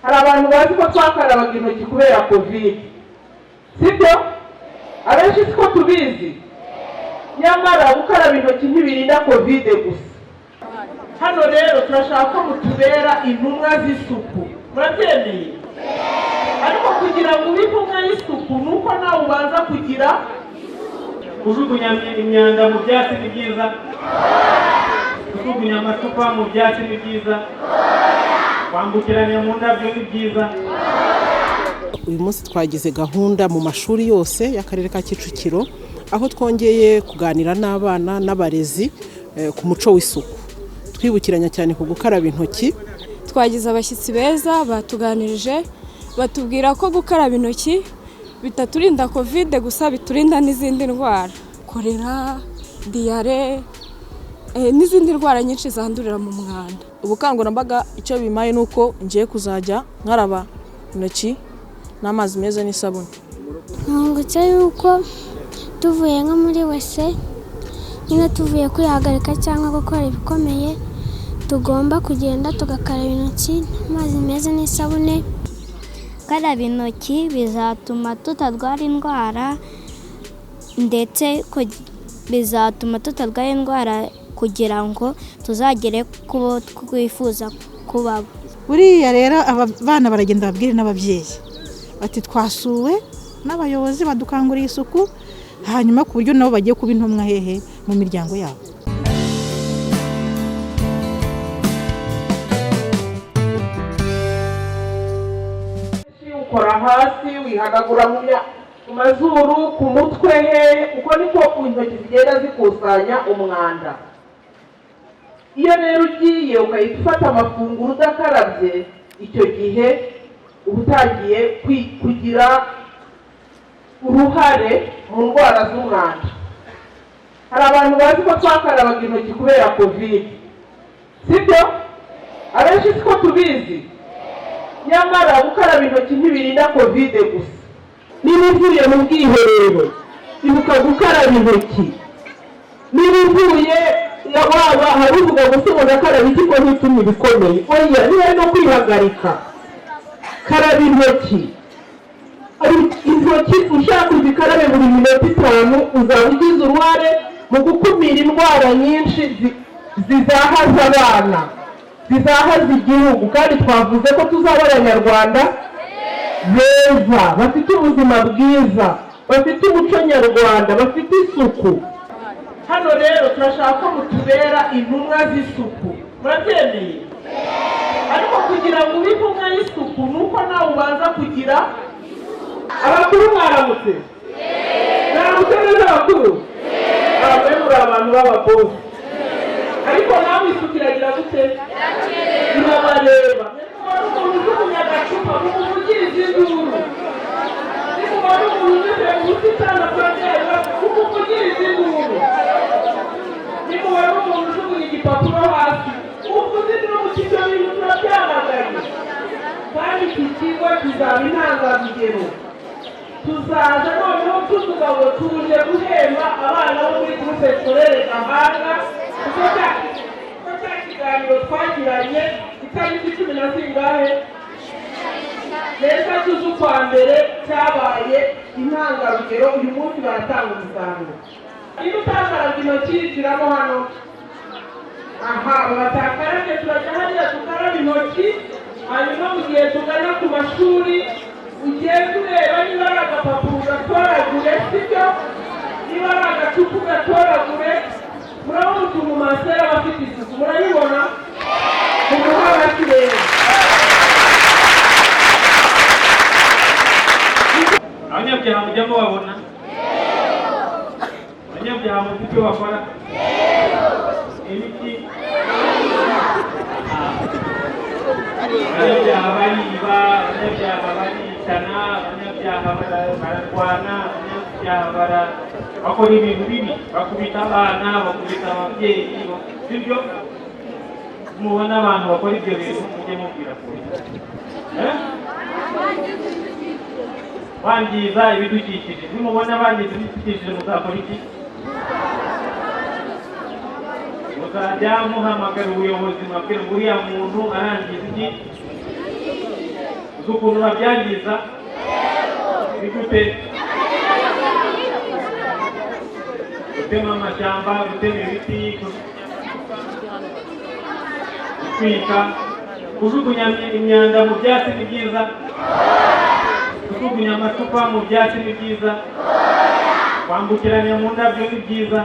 Hari abantu bazi ko twakarabaga intoki kubera COVID, sibyo? Abenshi siko tubizi. Nyamara gukaraba intoki ntibirinda COVID gusa. Hano rero turashaka ko mutubera intumwa z'isuku. Murabyemeye? Ariko kugira ngo ube intumwa y'isuku ni uko nawe ubanza kugira. Kujugunya imyanda mu byatsi ni byiza? Kujugunya amacupa mu byatsi ni byiza? Kwambukiranya mu ndabyo ni byiza? Uyu munsi twagize gahunda mu mashuri yose y'Akarere ka Kicukiro, aho twongeye kuganira n'abana n'abarezi ku muco w'isuku, twibukiranya cyane ku gukaraba intoki. Twagize abashyitsi beza batuganirije, batubwira ko gukaraba intoki bitaturinda COVID gusa, biturinda n'izindi ndwara, korera, diyare n'izindi ndwara nyinshi zandurira mu mwanda. Ubukangurambaga icyo bimaye ni uko ngiye kuzajya nkaraba intoki n'amazi meza n'isabune. Nungutse yuko tuvuye nko muri WC nyine, tuvuye kwihagarika cyangwa gukora ibikomeye, tugomba kugenda tugakaraba intoki n'amazi meza n'isabune. Gukaraba intoki bizatuma tutarwara indwara, ndetse bizatuma tutarwara indwara kugira ngo tuzagere ku bo twifuza kubabo. Buriya rero aba bana baragenda babwire n'ababyeyi bati: "Twasuwe n'abayobozi, badukanguriye isuku", hanyuma ku buryo nabo bagiye kuba intumwa hehe? Mu miryango yabo. Ukora hasi, wihanagura mu mazuru, ku mutwe, hehe. Uko niko intoki zigenda zikusanya umwanda. Iyo rero ugiye ugahita ufata amafunguro udakarabye, icyo gihe uba utangiye kugira uruhare mu ndwara z'umwanda. Hari abantu bazi ko twakarabaga intoki kubera COVID, sibyo? Abenshi siko tubizi. Nyamara gukaraba intoki ntibirinda COVID gusa. Niba uvuye mu bwiherero, ibuka gukaraba intoki. Niba uvuye, waba hari uvuga ngo: "Se ngo ndakaraba iki ko ntitumye ibikomeye?" Oya, niba ari no kwihagarika, karaba intoki. Intoki ushaka uzikarabe buri minota 5, uzaba ugize uruhare mu gukumira indwara nyinshi zizahaza abana, zizahaza igihugu. Kandi twavuze ko tuzaba Abanyarwanda beza, bafite ubuzima bwiza, bafite umuco nyarwanda, bafite isuku. Hano rero turashaka ko mutubera intumwa z'isuku. Murabyemeye? Ariko kugira ngo ube intumwa y'isuku ni uko nawe ubanza kugira. Abakuru, mwaramutse? Mwaramutse neza, abakuru? Abagore, muri abantu b'ababosi, ariko nawe isuku iragira gute? Irabareba. Nimubona umuntu ujugunya agacupa, mumuvugirize induru. Nimubona umuntu unyuze mu busitani akurabyarira, mumuvugirize induru. Nimubona umuntu ujugunya igipapuro hasi, uvuze induru mu ibyo bintu turabyamaganye. Kandi iki kigo kizaba intangarugero. Tuzaza noneho tuvuga ngo tuje guhemba abana bo muri Groupe Scolaire Gahanga, kuko cya kiganiro twagiranye itariki cumi na zingahe n'eshatu z'ukwa mbere cyabaye intangarugero. Uyu munsi baratanga umusaruro. Niba utakarabye intoki, shyiramo hano. Aha batakarabye, turajya hariya tukaraba intoki. Hanyuma mu gihe tugana ku mashuri, ugenda ureba niba ari agapapuro gatoragure, sibyo? Niba ari agacupa ugatoragure. Murabona ukuntu masera aba afite isuku? Murabibona? Mumuhe amashyi rero. Abanyabyaha mujya mubabona? Abanyabyaha muzi icyo bakora? Ibiki? Abanyabyaha bariba, abanyabyaha baricana, abanyabyaha bararwana, abanyabyaha bakora ibintu bibi, bakubita abana, bakubita ababyeyi, sibyo? Mubona abantu bakora ibyo bintu, mujye mubwira polisi. Eh? Bangiza ibidukikije, nimubona bangiza ibidukikije muzakora iki? Muzajya muhamagara ubuyobozi, mubabwire ngo uriya muntu arangiza iki. Uzi ukuntu babyangiza? Ni gute? Gutema amashyamba, gutema ibiti, gutwika, kujugunya imyanda mu byatsi ni byiza? Kujugunya amacupa mu byatsi ni byiza? Kwambukiranya mu ndabyo ni byiza?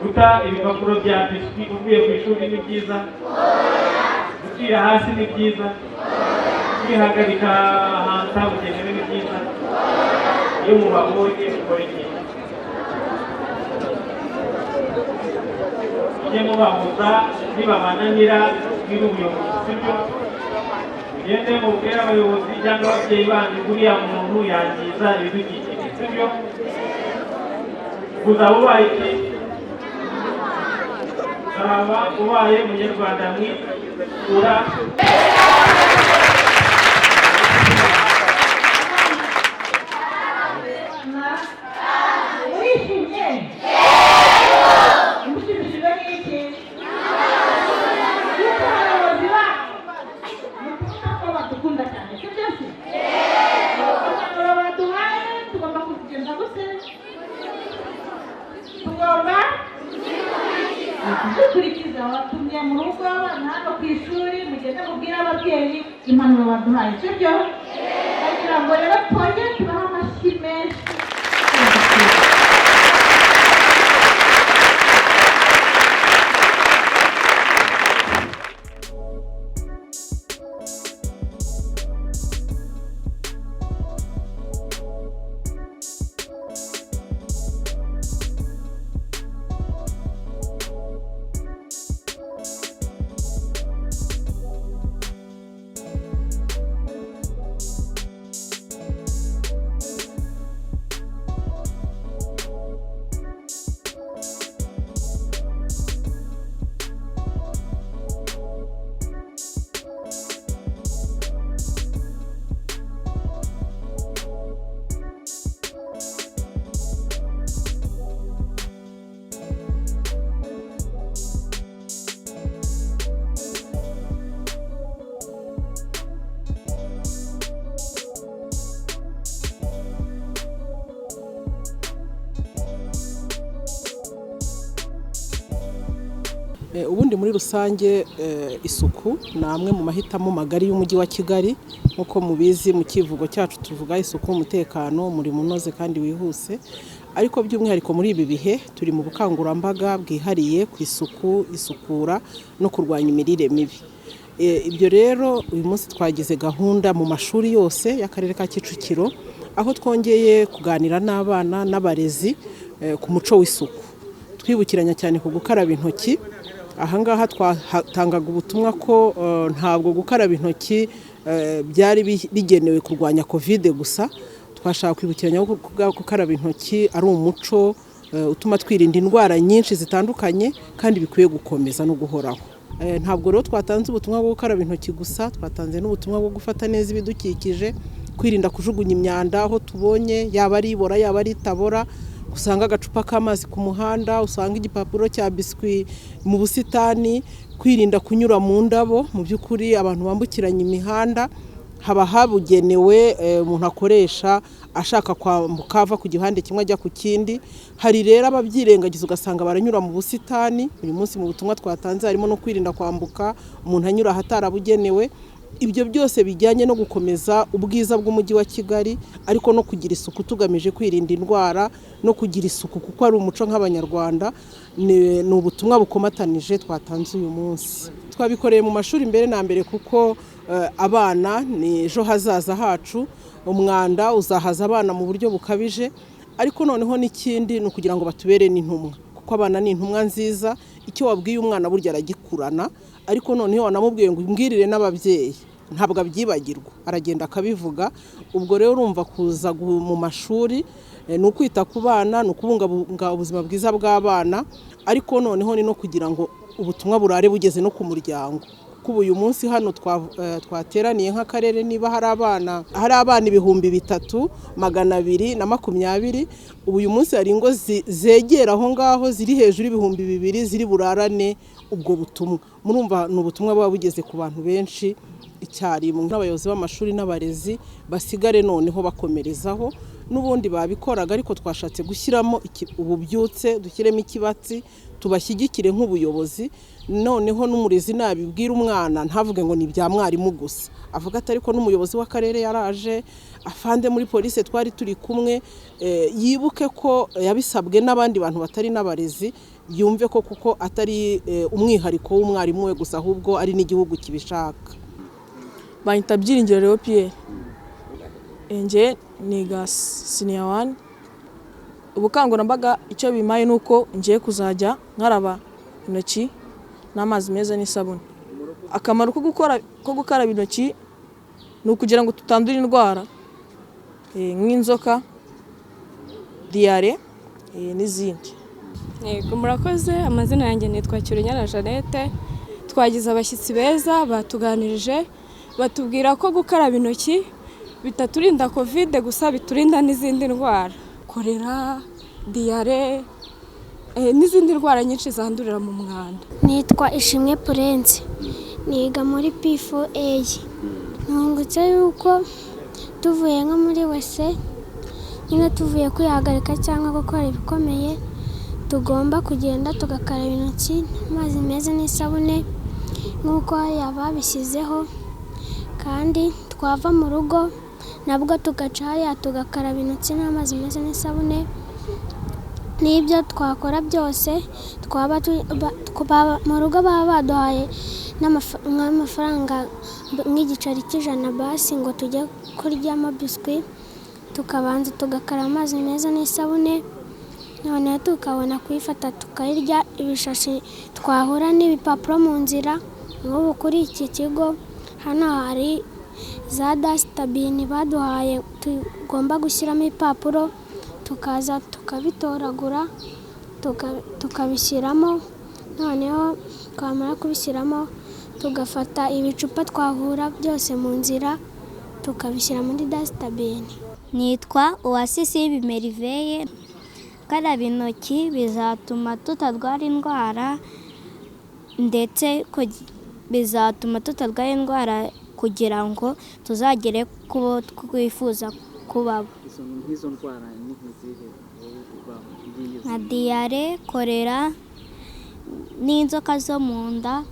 Guta ibipapuro bya biswi uvuye ku ishuri ni byiza? Gucira hasi ni byiza? Kwihagarika ahantu habugenewe ni byiza? Iyo mubabonye mukora iki? Mujye mubahuza, nibabananira mwire ubuyobozi, sibyo? Mugende mubwire abayobozi cyangwa ababyeyi banyu uriya muntu yangiza ibidukikije, sibyo? Uzaba ubaye iki? Uzaba ubaye umunyarwanda mwiza. Ura Urishimye? Mushimishijwe n'iki? Yuko abayobozi bacu ni ukuvuga ko badukunda cyane, si byo se? Impanuro baduhaye tugomba kuzigenza gute? Tugomba kuzikurikiza. Batumye mu rugo, abana hano ku ishuri, mugende mubwire ababyeyi impanuro baduhaye, si byo? Ndagira ngo rero twongere tubahe amashyi menshi. Ubundi muri rusange isuku ni amwe mu mahitamo magari y'umujyi wa Kigali. Nk'uko mubizi mu kivugo cyacu tuvuga isuku, umutekano, umurimo unoze kandi wihuse. Ariko by'umwihariko muri ibi bihe turi mu bukangurambaga bwihariye ku isuku, isukura no kurwanya imirire mibi. Ibyo rero uyu munsi twagize gahunda mu mashuri yose y'akarere ka Kicukiro, aho twongeye kuganira n'abana n'abarezi ku muco w'isuku, twibukiranya cyane ku gukaraba intoki. Ahangaha twatangaga ubutumwa ko ntabwo gukaraba intoki byari bigenewe kurwanya Covid gusa. Twashaka kwibukiranya ko gukaraba intoki ari umuco utuma twirinda indwara nyinshi zitandukanye kandi bikwiye gukomeza no guhoraho. Ntabwo rero twatanze ubutumwa bwo gukaraba intoki gusa, twatanze n'ubutumwa bwo gufata neza ibidukikije, kwirinda kujugunya imyanda aho tubonye, yaba ari ibora yaba ari itabora. Usanga agacupa k'amazi ku muhanda, usanga igipapuro cya biswi mu busitani, kwirinda kunyura mu ndabo. Mu by'ukuri abantu bambukiranya imihanda haba habugenewe umuntu akoresha ashaka kwambuka ava ku gihande kimwe ajya ku kindi. Hari rero ababyirengagiza ugasanga baranyura mu busitani. Uyu munsi mu butumwa twatanze harimo no kwirinda kwambuka umuntu anyura ahatarabugenewe. Ibyo byose bijyanye no gukomeza ubwiza bw'umujyi wa Kigali, ariko no kugira isuku tugamije kwirinda indwara no kugira isuku kuko ari umuco nk'Abanyarwanda. Ni ubutumwa bukomatanije twatanze uyu munsi. Twabikoreye mu mashuri mbere na mbere kuko abana ni ejo hazaza hacu, umwanda uzahaza abana mu buryo bukabije. Ariko noneho n'ikindi ni ukugira ngo batubere n'intumwa, kuko abana ni intumwa nziza. Icyo wabwiye umwana burya aragikurana, ariko noneho wanamubwiye ngo umbwirire n'ababyeyi ntabwo abyibagirwa, aragenda akabivuga. Ubwo rero urumva kuza mu mashuri ni ukwita ku bana, ni ukubungabunga ubuzima bwiza bw'abana, ariko noneho ni no kugira ngo ubutumwa burare bugeze no ku muryango. Kuko uyu munsi hano twateraniye nk'akarere, niba hari abana 3220, ubu uyu munsi hari ingo zegera aho ngaho ziri hejuru 2000 ziri burarane ubwo butumwa. Murumva ni ubutumwa buba bugeze ku bantu benshi icyarimwe. N'abayobozi b'amashuri n'abarezi basigare noneho bakomerezaho, n'ubundi babikoraga, ariko twashatse gushyiramo ububyutse, dushyiremo ikibatsi, tubashyigikire nk'ubuyobozi. Noneho n'umurezi nabibwira umwana ntavuge ngo ni ibya mwarimu gusa, avuga ati ariko n'umuyobozi w'akarere yaraje, afande muri polisi twari turi kumwe, yibuke ko yabisabwe n'abandi bantu batari n'abarezi, yumve ko kuko atari umwihariko w'umwarimu we gusa, ahubwo ari n'igihugu kibishaka. Banyita Byiringiro Leo Pierre, njye niga senior one. Ubukangurambaga icyo bimaye ni uko ngiye kuzajya nkaraba intoki n'amazi meza n'isabune. Akamaro ko gukaraba intoki ni ukugira ngo tutandura indwara nk'inzoka, diyare n'izindi. Yego, murakoze. Amazina yanjye nitwa Cyurunyana Jeannette. Twagize abashyitsi beza batuganirije, batubwira ko gukaraba intoki bitaturinda Covid gusa, biturinda n'izindi ndwara, korera, diyare, n'izindi ndwara nyinshi zandurira mu mwanda. Nitwa Ishimwe Purense, niga muri P4A. Nungutse yuko tuvuye nko muri wese nyine tuvuye kwihagarika cyangwa gukora ibikomeye, tugomba kugenda tugakaraba intoki amazi meza n'isabune nk'uko hariya babishyizeho, kandi twava mu rugo nabwo tugaca hariya tugakaraba intoki n'amazi meza n'isabune. N'ibyo twakora byose twaba mu rugo baba baduhaye nk'amafaranga nk'igiceri cy'ijana basi ngo tujye kuryamo biswi, tukabanza tugakaraba amazi meza n'isabune, noneho tukabona kuyifata tukayirya. Ibishashi twahura n'ibipapuro mu nzira, nk'ubu kuri iki kigo hano hari za dasitabini baduhaye tugomba gushyiramo ibipapuro, tukaza tukabitoragura tukabishyiramo, noneho twamara kubishyiramo tugafata ibicupa twahura byose mu nzira tukabishyira muri dasitabini. Nitwa Uwasisi Meriveye. Gukaraba intoki bizatuma tutarwara indwara, ndetse bizatuma tutarwara indwara kugira ngo tuzagere ku bo twifuza kubabo, nka diyare, korera n'inzoka zo mu nda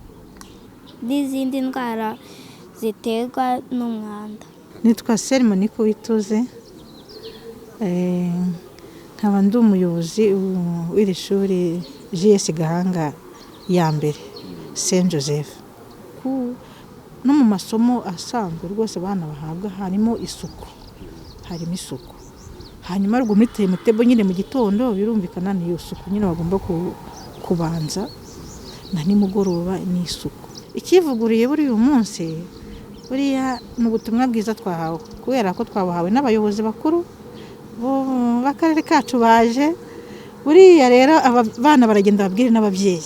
n'izindi ndwara ziterwa n'umwanda. Nitwa Selemonique Uwituze, nkaba ndi umuyobozi w'iri shuri GS Gahanga ya mbere Saint Joseph. No mu masomo asanzwe rwose abana bahabwa harimo isuku, harimo isuku. Hanyuma rwo muri timetable nyine mu gitondo birumvikana ni isuku nyine bagomba kubanza, na nimugoroba ni isuku. Ikivuguriye buri uyu munsi buriya ni ubutumwa bwiza twahawe, kubera ko twabuhawe n'abayobozi bakuru b'akarere kacu baje. Buriya rero abana baragenda babwire n'ababyeyi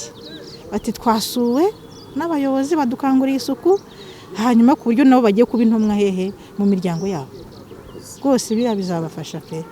bati twasuwe n'abayobozi badukanguriye isuku, hanyuma ku buryo nabo bagiye kuba intumwa hehe mu miryango yabo. Rwose biriya bizabafasha pe.